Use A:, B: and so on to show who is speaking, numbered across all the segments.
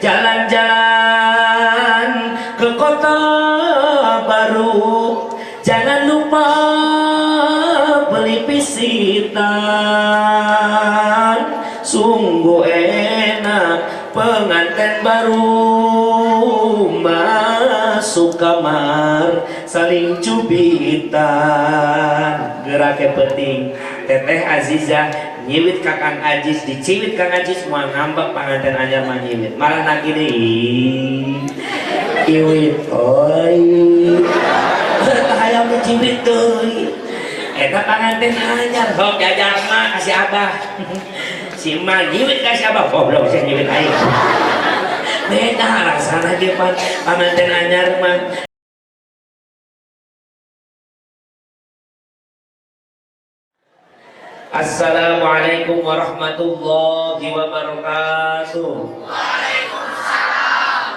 A: Jalan-jalan ke kota baru, jangan lupa beli pisitan. Sungguh enak pengantin baru masuk kamar saling cubitan. Geraknya penting. Teteh Azizah nyiwit ka Kang Ajis, diciwit Kang Ajis moal ngambek. Panganten anyar mah nyiwit, malah nagih deui. Iwit oi, hayang diciwit deui. Eta panganten anyar. Sok jajal mah kasih abah, si emak nyiwit kasih abah, goblok sih nyiwit aing. Beda rasana ge pan panganten anyar mah. Assalamualaikum warahmatullahi wabarakatuh. Waalaikumsalam.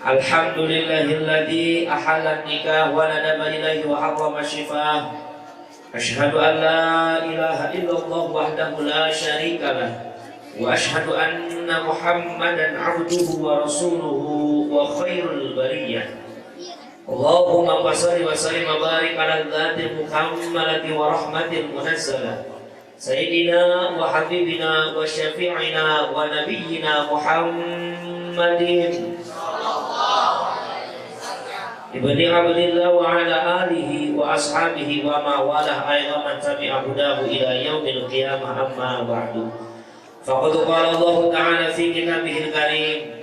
A: Alhamdulillahilladzi ahalla nikah wa nadaba ilaihi wa harrama syifah. Asyhadu an la ilaha illallah wahdahu la syarika lah wa asyhadu anna Muhammadan abduhu wa rasuluhu wa khairul bariyah. Allahumma salli wa sallim wa barik ala dzatil mukammalati wa rahmatil munazzalah sayyidina wa habibina wa syafi'ina wa nabiyyina Muhammadin sallallahu alaihi wasallam ibni Abdillah wa ala alihi wa ashabihi wa ma walah aywa man tabi'a hudahu ila yaumil qiyamah. Amma ba'du, faqad qala Allah ta'ala fi kitabihil karim,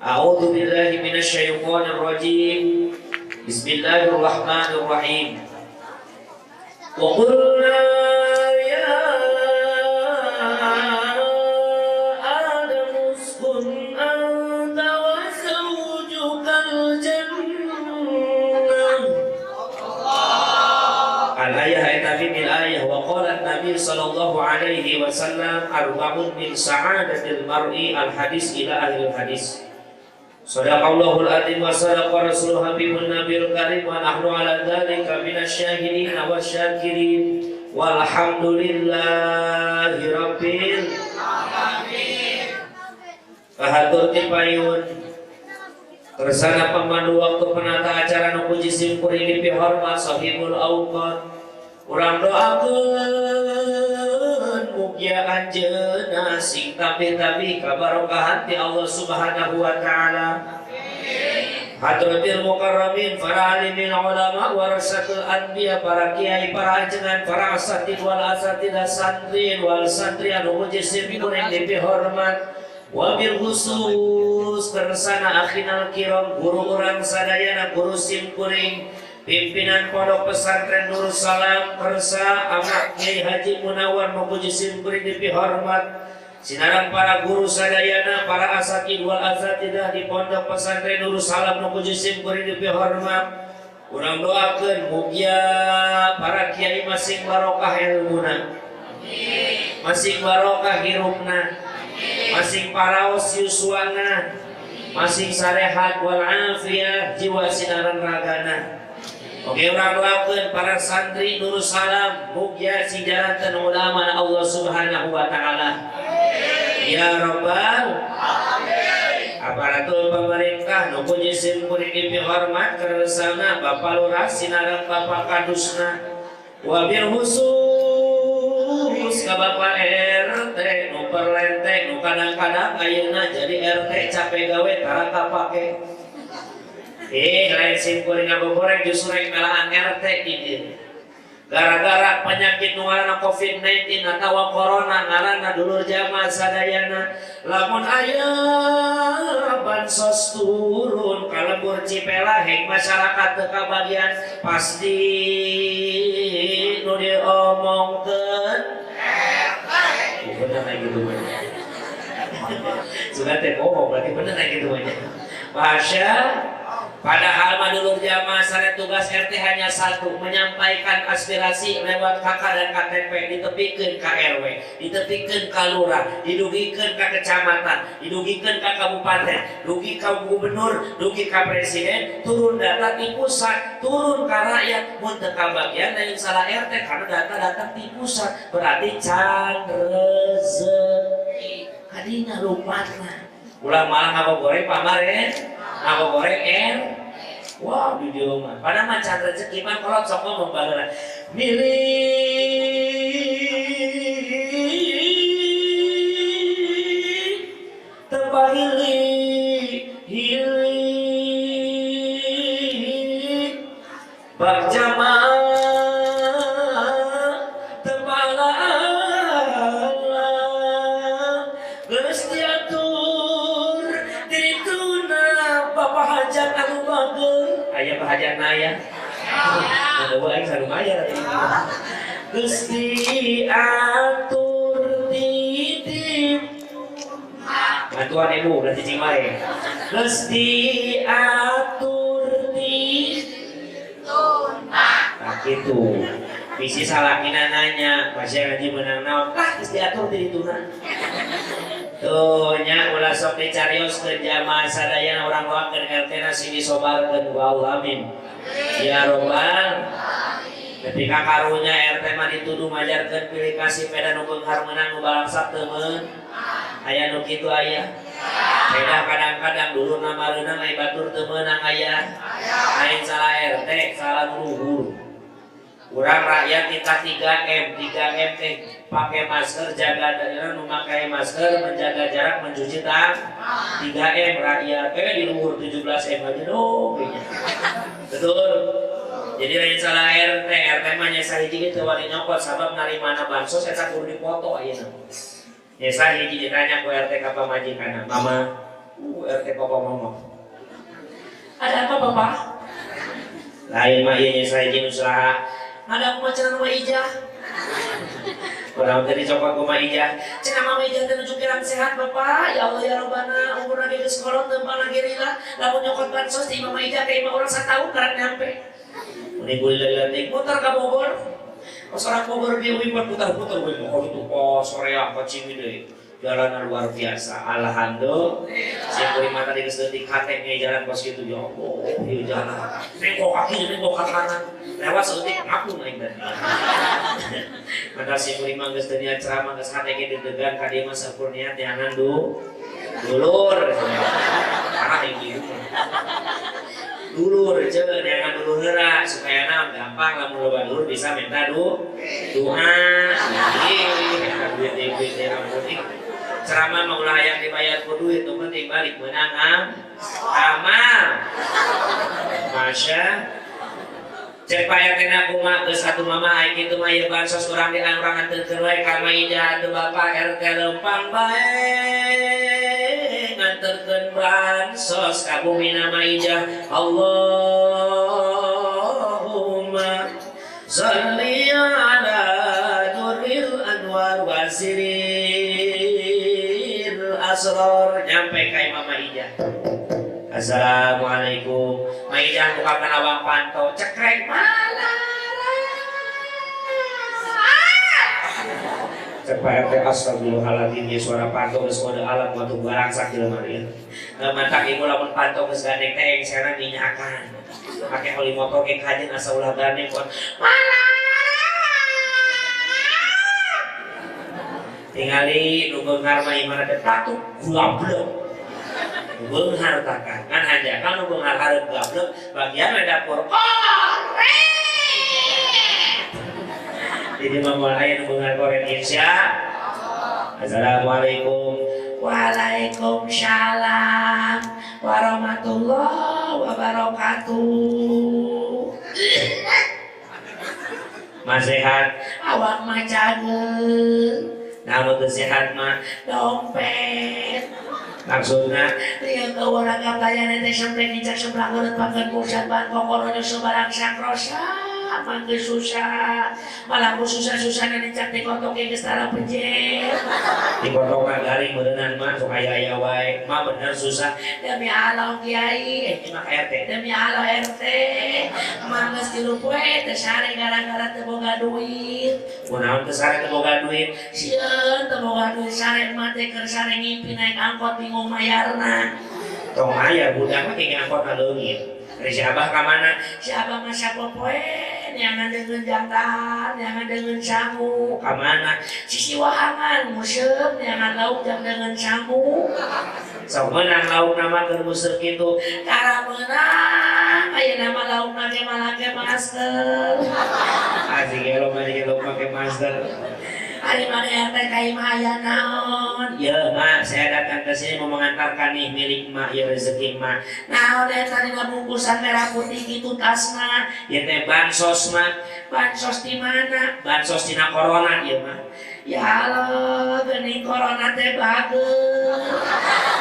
A: a'udzu billahi minasy syaithanir rajim. Bismillahirrahmanirrahim. Wa qulna ya Adam uskun anta wa zawjukal jannah. Al-ayah ayat mil ayah. Wa qala Nabi sallallahu alaihi wasallam arba'un min sa'adatil mar'i al-hadis ila akhir hadis. Sadaqallahul azim wa sadaqa rasuluhu habibun nabiyul karim wa nahnu ala dzalika minasy syahidin wasyakirin walhamdulillahi rabbil alamin. Kahatur ti payun kersana pemandu waktu, penata acara nu puji simkuring dipihormat sahibul awqat, urang doakeun mugia anjeunna sing tabi-tabi kabarokahan ti Allah Subhanahu wa taala. Hadratil mukarramin, para alimin ulama, warasatul anbiya, para kiai, para ajengan, para asatid wal asatidah, santri wal santri anu puji simkuring dipihormat, wabil khusus kersana akhinal kiram, guru urang sadayana, guru simkuring, pimpinan Pondok Pesantren Nurussalam, kersa amak Kiai Haji Munawar nu puji simkuring dipihormat, sinareng para guru sadayana, para asatid wal asatidah di Pondok Pesantren Nurussalam nu puji simkuring dipihormat. Urang doakeun mugia para kiai masing barokah ilmuna, masing barokah hirupna, masing paraos yuswana, masing sarehat wal afiyah jiwa sinareng ragana. Oke, urang doakeun para santri Nurussalam mugia sing jalankeun ulama Allah Subhanahu wa taala. Ya Rabbal alamin. Aparatur pemerintah nu puji simkuring dipihormat, kersana Bapak Lurah sinareng Bapak Kadusna, wabil khusus ka Bapak RT nu perlenteng, nu kadang-kadang ayeuna jadi RT capek gawe tara kapake. Lain simkuring ngabogoreng, justru rek melaan RT di dieu. Gara-gara penyakit nu ngaranna COVID-19 atawa corona ngaranna, dulur jamaah sadayana, lamun aya bansos turun ka lembur Cipelaheng, masyarakat teu kabagian, pasti nu diomongkeun RT. Oh, bener kayak gitu mah. Sudah teh bohong, berarti bener kayak gitu mah. Masya. Padahal mah dulur jamaah sadaya, tugas RT hanya satu, menyampaikan aspirasi lewat KK dan KTP, ditepikeun ka RW, ditepikeun ka lurah, didugikeun ka kecamatan, didugikeun ka kabupaten, dugi ka gubernur, dugi ka presiden, turun data di pusat, turun ka rakyat. Mun teu kabagian lain salah RT karena data datang di pusat, berarti can rezeki. Kadinya lumpatna. Ulah malah ngabogoreng pamaren, ngabogoreng en. Wah, di dieu mah. Padahal mah can rezeki mah kolot sok ngomong baheula. Milik tepahili hilik bak jamaah tepala geus diatur dituna bapak hajat anu bager aya bahajatna aya ada wae salumayan atuh geus diatur titip bantuan ibu berarti cing wae geus diatur tituna tah kitu bisi salakina nanya masih ngaji meunang naon tah geus diatur tituna tuh nya ulah sok dicarioskeun jamaah sadayana urang doakeun RT na sing disobarkeun ku Allah amin ya robbal ketika karunya RT mah dituduh majarkeun pilih kasih peda nu beunghar meunang nu balangsak teu meun aya nu kitu aya peda kadang-kadang dulurna mareunang ai batur teu meunang aya lain salah RT salah luhur. Urang rakyat kita 3M, 3M teh pakai masker, jaga jarak, memakai masker, menjaga jarak, mencuci tangan. 3M rakyat, di luhur 17M aja dong. Betul. Jadi lain salah RT, RT mah nyesa hiji ge teu wani nyokot sabab narimana bansos eta kudu dipoto ayeuna. Nyesa hiji ditanya ku RT ka pamajikanna, "Mama, RT papa mama." Ada apa, Bapak? Lain mah ieu nyesa hiji nu saha. Ada aku macaran Mama Ijah. Kurang tadi cokot ku Mama Ijah. Cenah Mama Ijah teh nuju kirang sehat Bapak. Ya Allah ya Robbana, umurna ge geus kolot teu lagi lila. Lamun nyokot bansos di Mama Ijah ka imah urang sataun karek nyampe. Meni gulileutik muter ka Bogor. Pas orang Bogor dia wimpat putar-putar we oh itu oh soreang ka Ciwidey. Jalanan luar biasa. Alhamdulillah. Sing kuring mata di geus leutik hate nya jalan kos kitu ya Allah, ieu jalan. Nengok kaki, nengok ka kanan. Lewat saeutik ngaku aing teh. Maka sing kuring mah geus teu niat ceramah geus hate ge deg-degan ka dieu mah sampur niat neangan dulur. Parah ieu mah. Dulur ceuk neangan dulur heula supaya naon gampang lamun loba dulur bisa minta doa. Ih, duit duit ya ampun. Ceramah mah ulah hayang dibayar ku duit, nu penting balik meunang amal. Masya cek Pak RT na kumaha geus atuh mama ai kitu mah ieu bansos urang di urang nganteurkeun we ka Ma Ijah atuh Bapak RT lempang bae nganteurkeun bansos ka bumi Ma Ijah. Allahumma shalli ala nuril anwar wasiril asror nyampe ka Mama Ijah. Assalamualaikum. Ma Ijah bukakan lawang panto cekrek malara. Cek Pak RT astagfirullahaladzim ieu suara panto geus kode alam waktu barangsak jelema ieu. Mantak ibu lamun panto geus gandeng teh engsena minyakan. Make oli motor ge kajeun asa ulah gandeng kon. Malara. Tingali nu beunghar mah imana teh patuk gablek. Nu beunghar takan kan hanjakan nu beunghar hareup gablek bagian we dapur koret. Jadi mah moal aya nu beunghar koret insya. Assalamualaikum. Waalaikumsalam warahmatullahi wabarakatuh. Mas sehat, awak mah cageung. Nah, teu sehat mah dompet. Maksudna lieu ke urang kaplayan teh sampe nincak sebelah leureut pakeun pusat bahan kokoro nyusul barang sakrosa mah geus susah. Malah ku susah-susahna nincak di kotok ge geus tara pejet. Di kotok mah garing meureunnan mah sok aya-aya wae. Mah bener susah. Demi Allah kiai, mah RT. Demi Allah RT. Mah geus 3 poe teu sare gara-gara teu boga duit. Kunaon teu sare teu boga duit? Sieun teu boga duit sare mah teh keur sare ngimpi naik angkot bingung mayarna. Tong aya budak mah ke angkot leungit. Ari si Abah ka mana? Si Abah mah sapopoe Neangan deungeun jangdahar, neangan deungeun sangu. Ka mana? Sisi wahangan nguseup neangan lauk jang deungeun sangu. Sok meunang lauk nama keur nguseup kitu. Tara meunang ayeuna mah lauk make make masker. Asik gelo mah gelo make masker. Ari mana RT ka imah aya naon? Ya mak, saya datang ke sini mau mengantarkan nih milik mak, ya rezeki mak. Naon eta dina bungkusan merah putih gitu tasna? Ya teh bansos mak. Bansos di mana? Bansos dina corona ya mak. Ya Allah, geuning corona teh bagus.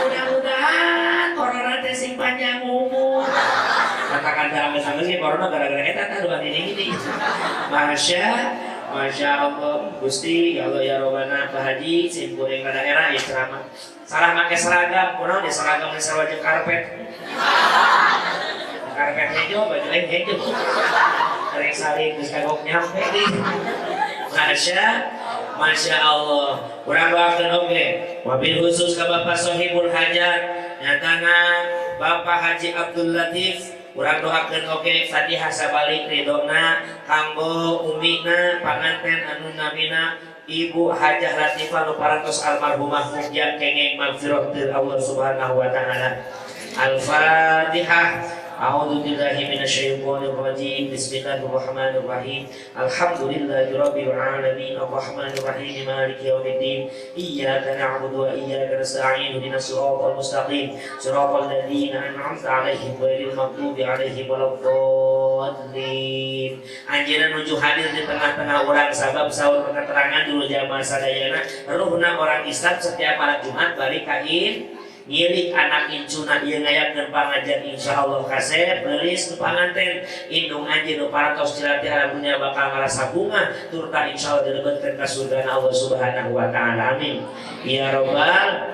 A: Mudah-mudahan corona teh sing panjang umur. Katakan dalam bahasa Inggris corona gara-gara eta tah ini gini. Masya Allah, Gusti, ya Allah ya Robbana, Pak Haji, sim kuring ka daerah ya ceramah. Salah make seragam, kunaon di seragam di sarua jeung karpet. Karpet hejo, baju aing hejo. Rek saling geus kagok nyampe di. Masya Allah. Urang doakeun oge. Wabil khusus ka Bapak Sohibul Hajat, nyatana Bapak Haji Abdul Latif. Urang doakeun oge Fatihah sabalik ridona kanggo umina panganten anu namina Ibu Hajah Latifah nu parantos almarhumah mugia kengeng magfirah ti Allah Subhanahu wa taala. Al-Fatihah. A'udzu billahi minasyaitonir rajim. Bismillahirrahmanirrahim. Alhamdulillahi rabbil alamin arrahmanir rahim maliki yaumiddin. Iyyaka na'budu wa iyyaka nasta'in ihdinas siratal mustaqim siratal ladzina an'amta 'alaihim ghairil maghdubi 'alaihim waladdallin. Anjeunna nuju hadir di tengah-tengah urang sabab saur keterangan dulu jamaah sadayana ruhna orang Islam setiap malam Jumat balik ka ngilik anak incuna ieu ngayakeun pangajian insyaallah kasep leulis nu panganten indung anjeun nu parantos dilatih alam dunia bakal ngarasa bunga turta insyaallah dilebetkeun ka surga Allah Subhanahu wa taala. Amin ya rabbal.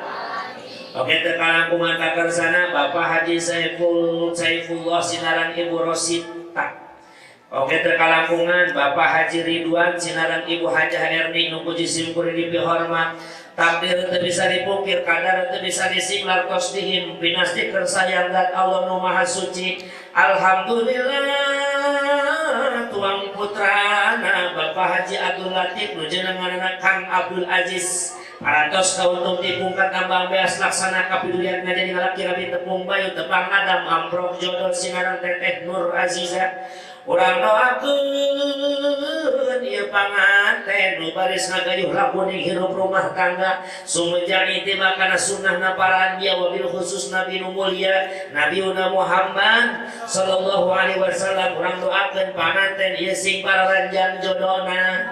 A: Oke teu kalangkungan ka kersana Bapak Haji Saifullah sinaran Ibu Rosita. Oke teu kalangkungan Bapak Haji Ridwan sinaran Ibu Hajah Erni nu puji simkuring dipihormat. Takdir teu bisa dipungkir, kadar teu bisa disinglar tos dihim pinasti kersayang zat Allah nu Maha Suci. Alhamdulillah tuang putrana Bapak Haji Abdul Latif nu jenenganna Kang Abdul Aziz parantos kauntung dipungkat tambang beas laksana kapidulian ngajadi ngalaki rabi tepung bayu tepang adam amprok jodoh sinaran Teteh Nur Aziza. Urang doakeun ieu panganten nu baris ngagayuh lakuning hirup rumah tangga sumejang ittiba kana sunnahna para anbiya wabil khusus nabi nu mulia Nabiuna Muhammad sallallahu alaihi wasallam. Urang doakeun panganten ieu sing pararanjang jodona,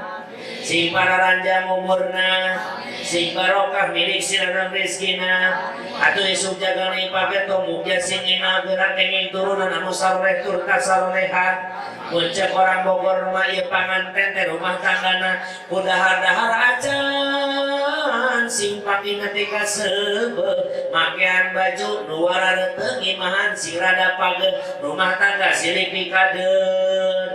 A: sing pararanjang umurna, sing barokah milik sirana rezekina. Atuh isuk jagal pageto mugia sing geura kenging turunan anu saroleh turta saroleha. Mun cek orang Bogor mah ieu panganten teh rumah tanggana kudahar-dahar acan sing pangina teh kaseubeuh makean baju nu warareuteuh ngimahan sing rada pageuh rumah tangga silih pikadeun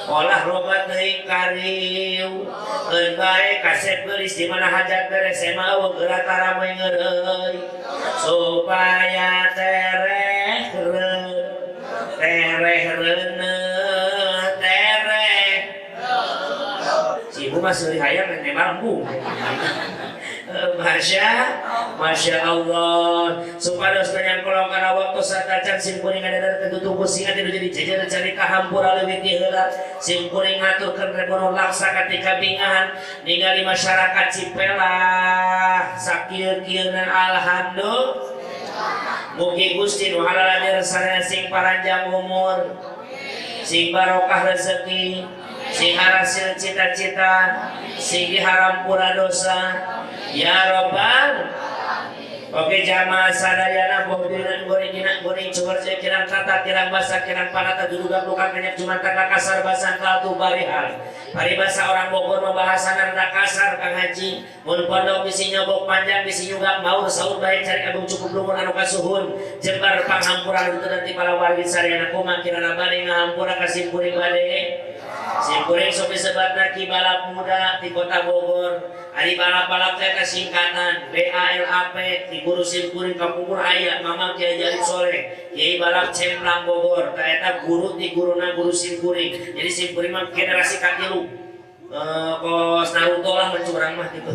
A: olah loba teuing kariu keun bae kasep geulis di mana hajat beres mah eueuh geura taramoy ngeureui supaya tereh tereh reuneuh tereh. Si ibu mah seuri hayang nembak embung. Masya Allah. Supados tanyang kolong kana waktu satacan sim kuring ada tentu singa tidak jadi jajar cari kahampura leuwih ti heula. Sim kuring ngaturkeun rebono laksa ketika bingahan ningali masyarakat Cipelah sakieu-kieuna. Alhamdulillah. Mugi Gusti nu halal diresana sing paranjang umur, sing barokah rezeki, sing hasil cita-cita, sing diharampura dosa ya rabbal. Oke jamaah sadayana bohdinan goreng kina goreng cukur kirang kata kirang basa kirang panata duduga bukan banyak cuma tanda kasar basan kaltu barihal paribasa orang Bogor membahasana rada kasar Kang Haji mun pondok bisi nyobok panjang bisi nyugak maur saur baik cari abung cukup lumur anu kasuhun jembar panghampuran itu nanti para wargi sadayana kumaha kirana bade ngahampura ka simkuring bade. Simkuring sok disebatna Ki Balap Muda di Kota Bogor. Ari balap-balap teh eta singkatan BALAP di guru simkuring kapungkur aya Mamang Kiai Jalib Soleh, Kiai Balap Cemplang Bogor. Tah eta guru ti guruna guru simkuring. Jadi simkuring mah generasi katilu. Kos Naruto lah mencurang mah gitu.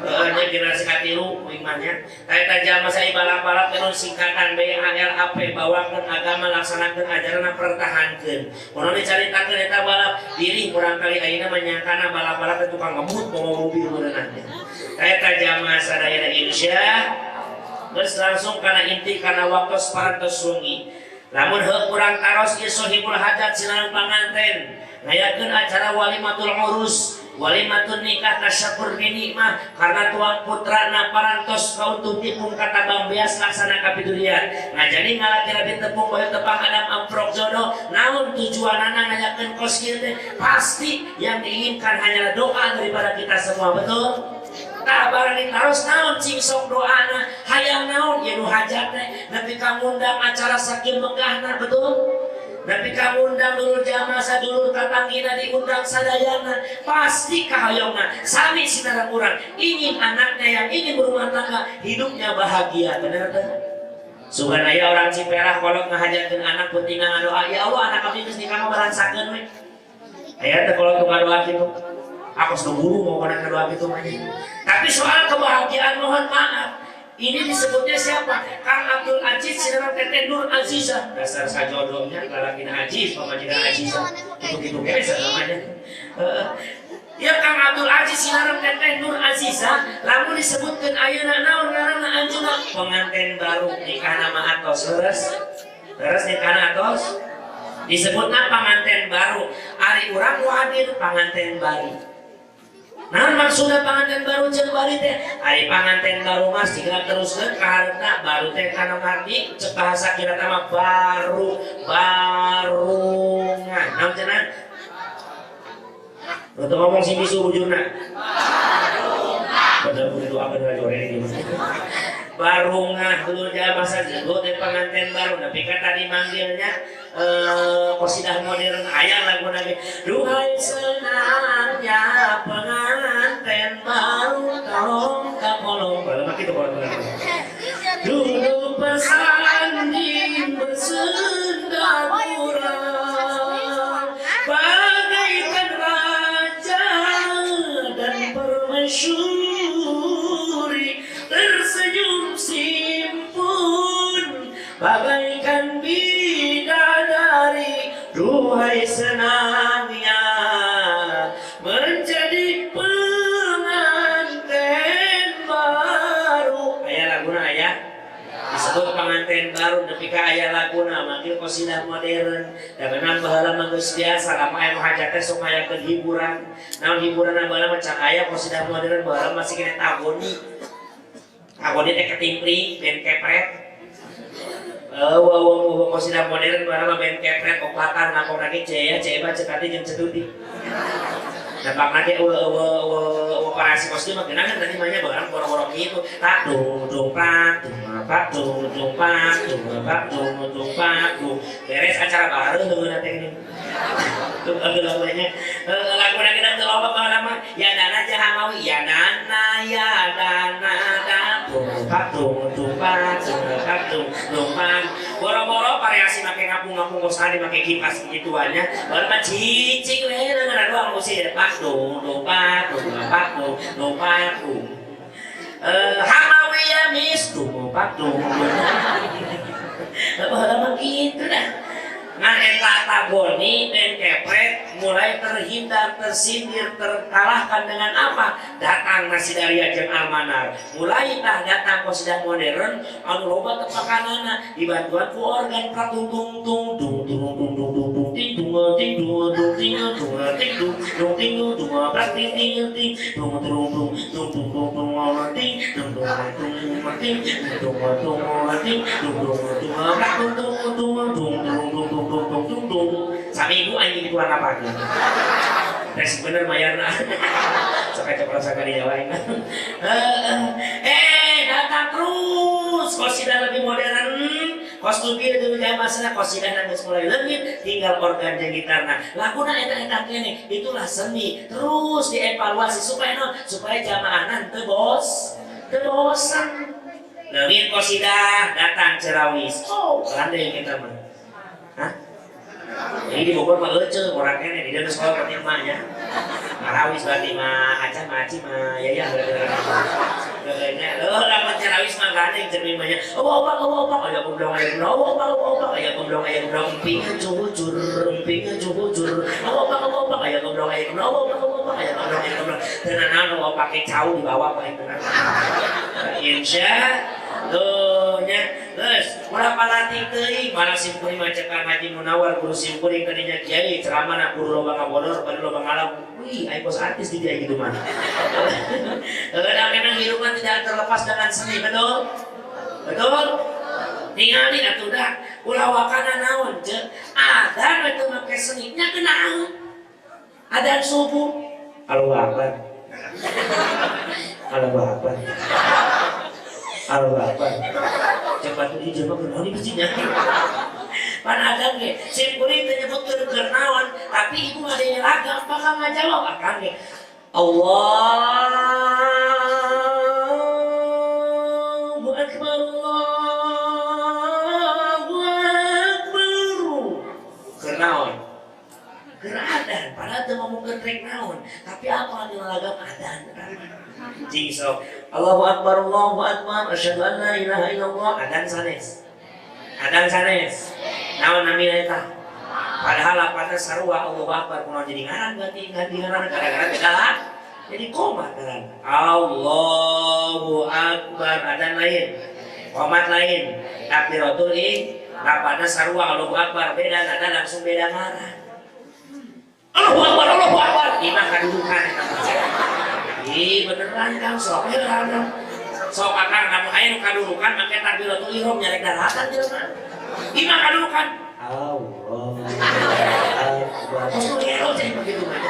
A: Nya generasi katilu kuing mah nya. Tah eta jalma saya balap-balap teh singkatan BALAP, bawakeun agama, laksanakeun ajaranna, pertahankeun. Kunaon dicaritakeun eta balap diri murangkali ayeuna mah nyangkana balap-balap teh tukang ngebut bawa mobil meureunana. Tah eta jalma sadayana insya geus langsung kana inti kana waktu parantos wengi. Lamun heuh urang taros ieu sohibul hajat sinareng panganten ngayakeun acara walimatul urus, walimatun nikah, tasyakur bi nikmah karena tuang putrana parantos kauntung tipung katabang beas laksana kapidurian. Ngajadi ngalaki rabi tepung bayu tepang adam amprok jodoh. Naon tujuanana ngayakeun kos kieu teh? Pasti yang diinginkan hanyalah doa daripada kita semua, betul? Tah barang ditaros naon cing sok doana, hayang naon ieu nu hajat teh nepi ka ngundang acara sakieu megahna, betul? Nepi ka ngundang dulur jamaah sadulur katanggina diundang sadayana, pasti kahoyongna sami sinareng urang ingin anaknya yang ingin berumah tangga hidupnya bahagia, bener teh? Sugan aya orang Ciperah kolot ngahajarkeun anak penting ngadoa, ya Allah anak kami geus nikah mah baransakeun we. Aya teh kolot ngadoa kitu? Aku sudah guru mau kena ngadoa kitu mah. Tapi soal kebahagiaan mohon maaf, ini disebutnya siapa? Kang Abdul Aziz sinareng Teteh Nur Aziza. Dasar sajodohnya lalakina Aziz, pamajikan Aziza. Gitu-gitu biasa namanya. Ya Kang Abdul Aziz sinareng Teteh Nur Aziza, lamun disebutkeun ayeuna naon ngaranna anjeunna? Pengantin baru nikah nama atos leres. Leres nikah atos? Disebutna pengantin baru. Ari urang nu hadir panganten bari. Nah, maksudnya panganten baru jeung bari teh, ari panganten baru mah siga teruskeun ka hareupna, baru teh kana ngarti cek bahasa kira mah baru barungan. Naon cenah? Untuk ngomong sing bisu bujurna. Bener kudu doa bener jore gimana. Barungah dulu jalan masa jago teh pengantin baru, tapi kan tadi manggilnya kosidah modern aya lagu lagi duhai senangnya pengantin baru tolong kapolong baru gitu kalau duduk bersanding bersenda gurau bagaikan raja dan permaisuri tersenyum simpun bagaikan bidadari duhai senangnya menjadi pengantin baru. Aya laguna, aya disebut pengantin baru nepi ka aya laguna manggil kosidah modern. Dan memang baheula mah geus biasa lama aya nu hajat teh sok ngayakeun hiburan. Naon hiburan baheula mah? Can aya kosidah modern, baheula masih kena tagoni. Tagoni teh ketimpring band kepret. Wah, wah, wah, kosidah modern baheula mah band kepret opatan ngakong lagi ceya ceya mah cekati jeung cetuti. Dampak lagi eueuh eueuh eueuh operasi kostum mah geunangan tadi mah nya barang boro-boro kitu. Tak dung dung pak dung pak dung dung pak dung pak dung dung pak dung beres acara baru deungeun teh gini. Tuh lagu-lagunya lagu lagi teu loba baheula mah ya dana jahamawi ya dana ya dana dung pak dung dung pak dung pak dung dung pak boro-boro variasi make ngapung-ngapung kos tadi make kipas gituannya baheula mah cicing we deungeun doang musik pak dung dung pak dung pak dung dung pak dung hamawiya mis dung pak dung baheula mah kitu dah. Nah, eta tagoni dan kepret mulai terhindar, tersindir, terkalahkan dengan apa? Datang nasi daria jeung almanar. Mulai tah datang kosidah modern, anu loba tepakanana dibantuan ku organ pratung tung tung tung tung tung tung tung tung ting tung ting tung tung ting tung ting tung tung ting tung prak ting ting ting tung tung tung tung tung tung tung ting tung tung tung ting tung tung ting tung tung tung prak tung tung tung tung tung tung tung tung tung tung tung sami ibu anjing itu apa tes bener mayarna sok aja perasaan di Jawa. Datang terus kosidah lebih modern. Kos nu kieu teu masana qasidahna geus mulai leungit, tinggal organ jeung gitarna. Laguna eta-eta keneh, itulah seni. Terus dievaluasi supaya naon? Supaya jamaahna teu teu bosan. Leungit qasidah, datang cerawis. Oh, gandeng kita mah. Hah? Jadi di Bogor mah euceu urang keneh, di dieu sekolah berarti mah nya. Marawis berarti mah acan mah aci mah ya ya. Nya heuh lamun cerawis mah gandeng cermin mah nya. Oh opak oh opak aya goblong aya goblong oh opak oh opak aya goblong aya goblong empingan cuhujur empingan cuhujur. Oh opak oh opak aya goblong aya goblong oh opak oh opak aya goblong aya goblong. Teu nanaon oh pake cau dibawa pae teu Insya tuh nya geus ulah palatik teuing malah simkuring mah cekan Haji Munawar guru simkuring kadinya kiai ceramahna guru loba ngabodor bari loba ngalagu. Wih, ai bos artis di dia gitu mah. Kadang memang hidup mah tidak terlepas dengan seni, betul? Betul? Ningali atuh dah ulah wakana naon ceuk adzan we teu make seni nya kenaon? Adzan subuh Allahu Akbar. Allahu Akbar. Allahu Akbar. Cepat tuh di jelema kunaon di masjidnya. Pan adzan ge sim kuring teu nyebutkeun keur naon, tapi ibu ngadenge lagak bakal ngajawab akang ge. Allahu Akbar Allahu Akbar. Keur naon? Keur adzan, padahal teu ngomongkeun rek naon, tapi apa anu lagak adzan. Jing sok Allahu Akbar Allahu Akbar asyhadu an la ilaha illallah adzan sanes. Adzan sanes. Naon namina eta? Padahal lapatna sarua Allahu Akbar kunaon jadi ngaran berarti ganti ngaran gara-gara beda lah. Jadi komat ngaran. Allahu Akbar adzan lain. Komat lain. Takbiratul ihram lapatna sarua Allahu Akbar beda nada langsung beda ngaran. Allahu Akbar Allahu Akbar imah kadudukan eta mah. Ih beneran Kang sok heran. Sok akang lamun aya nu kadudukan make takbiratul ihram nyarek daratan jelema. Imah kadudukan. Allah Akbar. Kos nu gelo cai begitu mah.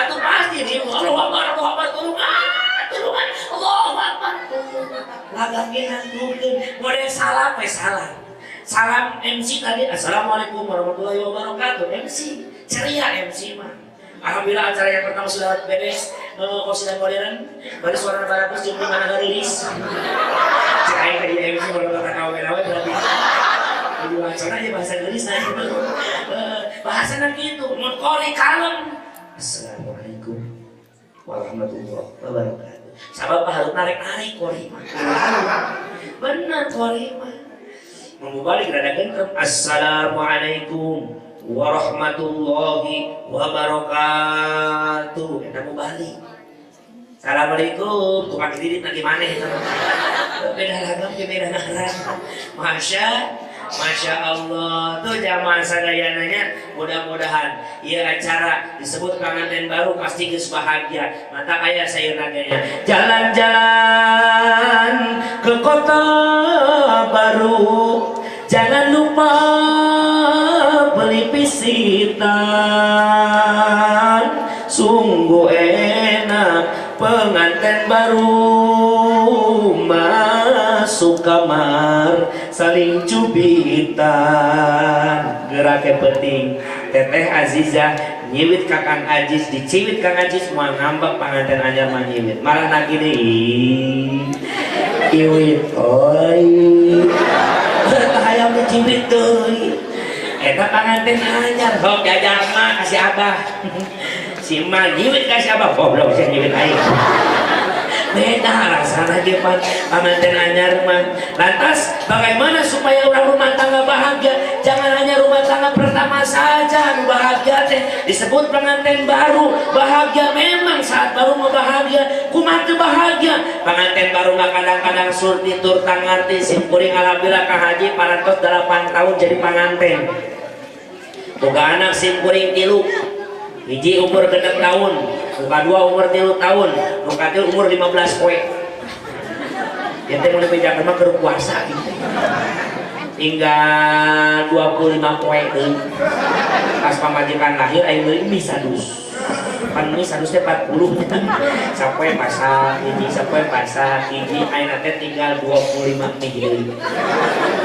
A: Atuh pasti di Allahu Akbar Allahu Akbar tulungan tulungan Allahu Akbar. Lagak ge nangtungkeun model salam we salam. Salam MC tadi Assalamualaikum warahmatullahi wabarakatuh. MC ceria MC mah. Alhamdulillah acara yang pertama sudah beres. Qasidah modern, bari suara bagus jeung di mana garilis. Cek aing tadi MC baru kata kawe-kawe berarti. Jadi wacana aja bahasa gelis nah itu. Bahasa gitu, mun qori kalem. Assalamualaikum warahmatullahi wabarakatuh. Sabab harus narik-narik qori mah. Bener qori mah. Mau balik rada gentrem. Assalamualaikum warahmatullahi wabarakatuh. Eta mau balik. Assalamualaikum, tukang didit lagi mana itu? Beda lagam, beda ngaran. Masya Allah, tuh jamaah sadayananya mudah-mudahan ieu acara disebut pengantin baru pasti geus bahagia. Mata kaya sayur naganya. Jalan-jalan ke kota baru, jangan lupa beli pisitan. Sungguh enak pengantin baru masuk kamar saling cubitan. Geraknya penting. Teteh Azizah nyiwit ka Kang Ajis, diciwit Kang Ajis moal ngambek panganten anyar mah nyiwit. Malah nagih deui. Iwit oi. Hayang diciwit deui. Eta panganten anyar hok jajal mah kasih abah. Si emak nyiwit kasih abah, goblok sih nyiwit aing. Beda rasana ge pan panganten anyar mah. Lantas bagaimana supaya orang rumah tangga bahagia? Jangan hanya rumah tangga pertama saja anu bahagia teh disebut pengantin baru. Bahagia memang saat baru mau bahagia, kumaha teu bahagia? Pengantin baru mah kadang-kadang surti tur tangarti sim kuring alhamdulillah ka haji parantos 8 tahun jadi panganten. Boga anak sim kuring 3. Hiji umur 6 tahun, nu kadua umur 3 tahun, nu katilu umur 15 poe. Ya teh mun dibejakeun mah keur puasa gitu. Tinggal 25 poe deui. Pas pamajikan lahir aing meuli mie sadus. Pan mie harusnya 40. Sapoe masak hiji, sapoe masak hiji, ayeuna teh tinggal 25 mie deui.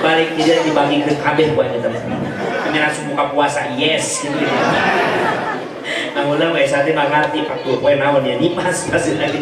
A: Balik di dieu dibagikeun kabeh ku aing teh. Ini langsung buka puasa, yes gitu. Nah, ulah we sate mah ngarti 40 poe naon ya, nipas pasti lagi.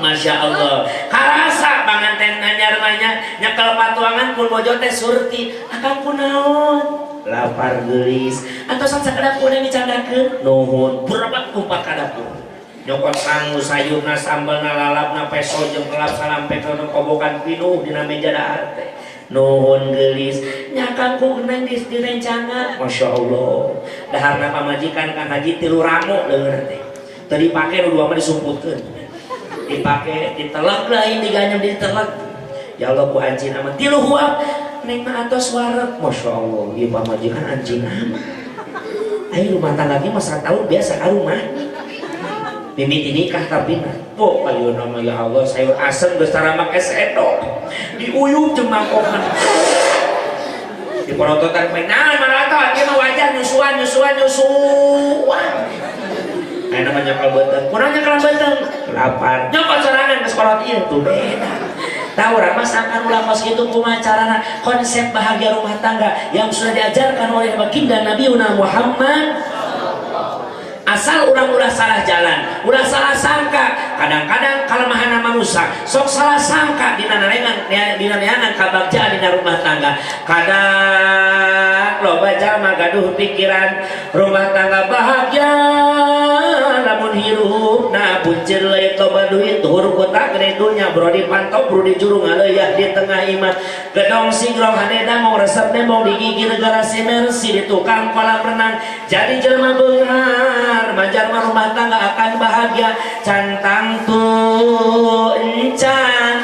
A: Masya Allah. Karasa panganten anyar mah nya, nyekel patuangan pun bojo teh surti. Akang kunaon? Lapar geulis. Antosan sakedap ku dicandakeun. Nuhun. Berebat kumpak ka dapur. Nyokot sangu sayurna, sambelna, lalapna, peso jeung kelap salampe kobokan pinuh dina meja dahar teh. Nuhun geulis. Nya akang ku neng direncangan. Masya Allah. Daharna pamajikan Kang Haji 3 ramo leungeun teh. Teu dipake nu dua mah disumputkeun. Dipake ditelek lain diganyem ditelek. Ya Allah ku anjing amat 3 huap. Neng mah atos wareg. Masya Allah, ieu pamajikan anjing amat. Ayo rumah tangga ge masa tahun biasa ka rumah. Mimiti nikah tapi mah, oh ayeuna mah ya Allah sayur asem geus tara make sendok. Diuyup jeung mangkokan. Diporototan poe naon maraton ieu mah wajar nyusuan nyusuan nyusuan. Ayeuna mah nyekel beuteung. Kunaon nyekel beuteung? Lapar. Nyokot sorangan geus kolot ieu tuh beda. Tahu urang mah sangkan ulah kos kitu kumaha carana konsep bahagia rumah tangga yang sudah diajarkan oleh baginda Nabi Muhammad. Asal urang ulah salah jalan, ulah salah sangka. Kadang-kadang kalemahan manusia sok salah sangka dina neangan, dina neangan kabagjaan dina rumah tangga. Kadang loba jalma gaduh pikiran rumah tangga bahagia lamun hirupna buncir leuit loba duit tuhur kota gede dunya bro di pantau bro di juru ngaleuya di tengah imah gedong singrong hanedang resep nembong digigir garasi mersi di tukang kolam renang jadi jelema beunghar majar rumah tangga akan bahagia. Cantang tu encan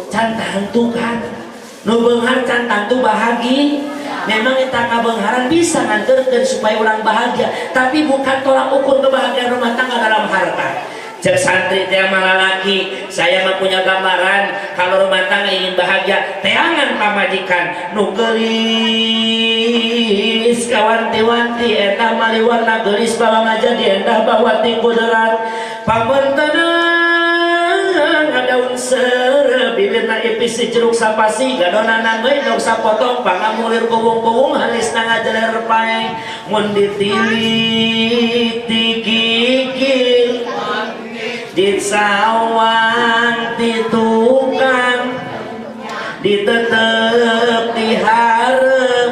A: cantang tu kan nu beunghar cantang tu bahagia. Memang eta kabeungharan bisa nganterkeun supaya orang bahagia, tapi bukan tolak ukur kebahagiaan rumah tangga dalam harta. Cek santri teh malalaki, saya mah punya gambaran kalau rumah tangga ingin bahagia, teangan pamajikan nu geulis kawanti-wanti endah maliwarna geulis bawa ngajadi endah bawa ti kuderat pamunteuna daun seureuh bibirna ipis si jeruk sapasi gadonana geundog sapotong pangamulir kuwung-kuwung halisna ngajeler paeng mun ditilik ti gigil disawang ti tukang ditetep diharep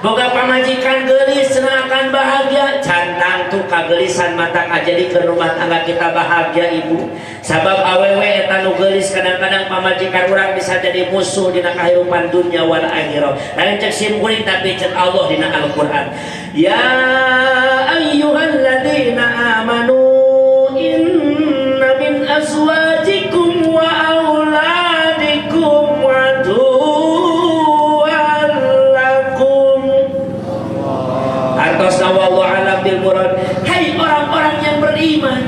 A: boga pamajikan geulis cenah akan bahagia. Cantang tuh kagelisan mata jadi ke rumah tangga kita bahagia ibu. Sabab awewe eta nu geulis kadang-kadang pamajikan urang bisa jadi musuh dina kahirupan dunia wal akhirah. Lain cek sim kuring tapi cek Allah dina Al-Qur'an. Ya ayyuhalladzina amanu inna min azwajikum wa auladikum aduwwan lakum. Artos wallahu alam bil murad. Hai orang-orang yang beriman,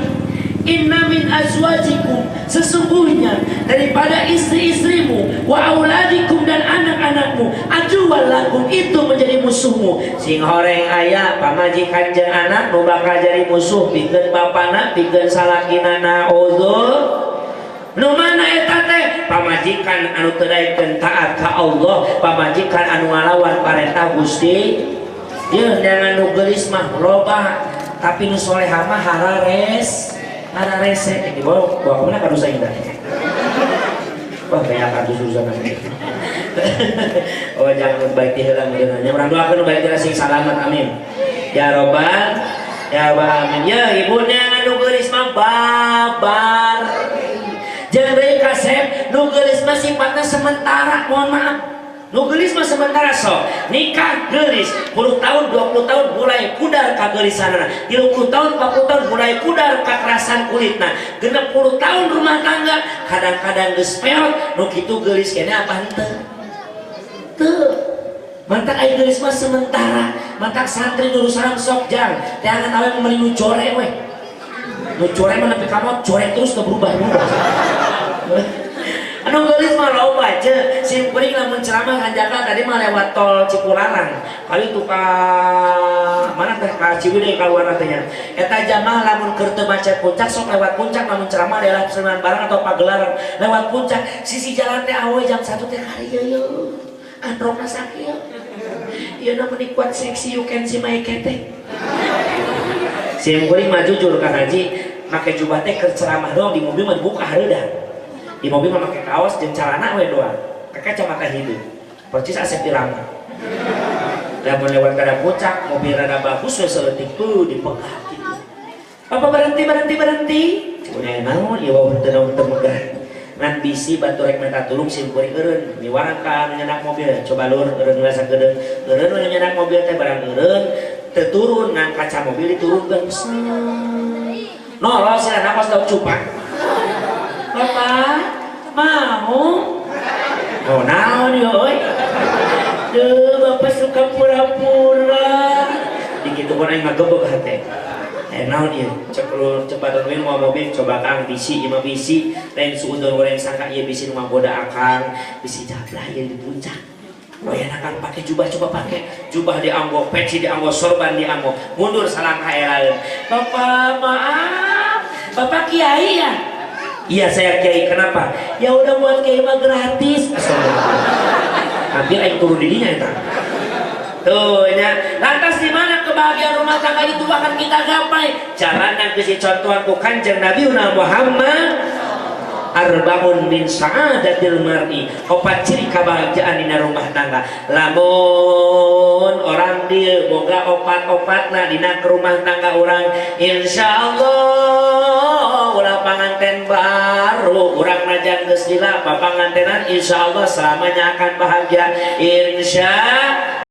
A: inna min azwajikum, sesungguhnya daripada istri-istrimu, wa auladikum dan anak-anakmu, aduwwan lakum, itu menjadi musuhmu. Sing horeng aya pamajikan jeung anak nu bakal jadi musuh pikeun bapana, pikeun salakina, naudzu. Nu mana eta teh? Pamajikan anu teu daekeun taat ka Allah, pamajikan anu ngalawan parentah Gusti. Yeuh neangan nu geulis mah loba, tapi nu soleha mah harares. Hararese dibawa bawa kemana kardus aing teh? Wah, banyak kardus urusan namanya. Oh, jangan baik diheula meureun. Urang doakeun baik heula sing salamat, amin. Ya robbal ya robbal alamin. Ya ibu neangan nu geulis mah babar. Jeung deui kasep nu geulis mah sifatna sementara, mohon maaf. Nu geulis mah sementara sok. Nikah geulis 10 tahun 20 tahun mulai pudar kageulisanana. 30 tahun 40 tahun mulai pudar kakerasan kulitna. 60 tahun rumah tangga kadang-kadang geus peot nu kitu geulis keneh apa henteu? Teu. Mantak aya geulis mah sementara. Mantak santri nu salam sok jang. Teangan awe meuli nu core we. Nu core mah nepi ka maot core terus teu berubah-berubah. Anu geulis mah loba ce, sim kuring lamun ceramah Ceramah hanjakal tadi mah lewat tol Cipularang. Kali itu ka mana teh, ka Ciwidey kaluar teh nya. Eta jamaah lamun keur teu macet puncak sok lewat puncak, lamun ceramah daerah Sleman barang atau pagelaran lewat puncak, sisi jalan teh awe jam 1 teh kari ieu. Androkna sakieu. Ieu na meni kuat seksi, you can see my ketek. Sim kuring mah jujur Kang Haji, make jubah teh keur ceramah doang, di mobil mah dibuka hareudang. Di mobil mah make kaos jeung celana we doang. Pakai kacamata hidung. Percis Asep Irama. Lamun lewat kada puncak, mobil rada bagus we saeutik tuh dipegah gitu. Bapak berhenti, berhenti, berhenti. Udah naon ieu wau teu naon teu megah. Ngan bisi batur rek minta tulung sim kuring eureun. Miwarang ka anu nyenak mobil, coba lur eureun heula sakedeung. Eureun nu nyenak mobil teh barang eureun teu turun, ngan kaca mobil diturunkeun. Nolol sih anak kos daun cupak. Bapak mau? Oh naon yo euy. Duh, bapak suka pura-pura. Dikitu pun aing ngagebeg hate. Naon ieu? Cek lu cepat we mau mobil coba Kang bisi ieu mah bisi lain suudon goreng sangka ieu bisi nu ngagoda akang, bisi jablah ieu di puncak. Wayana Kang pakai jubah, coba pakai jubah dianggo, peci dianggo, sorban dianggo, mundur salangkah lain. Bapak maaf, bapak kiai ya? Iya saya kiai, kenapa? Ya udah buat kiai mah gratis. Astagfirullah. Hampir aing turun di dinya eta. Tuh nya. Lantas di mana kebahagiaan rumah tangga itu akan kita gapai? Carana geus dicontohan ku Kanjeng Nabi Muhammad, arbaun min sa'adatil mar'i, opat ciri kebahagiaan dina rumah tangga. Lamun orang dieu boga opat-opatna dina rumah tangga urang, insyaallah ulah panganten baru urang najan geus lila papangantenan, insyaallah selamanya akan bahagia, insya.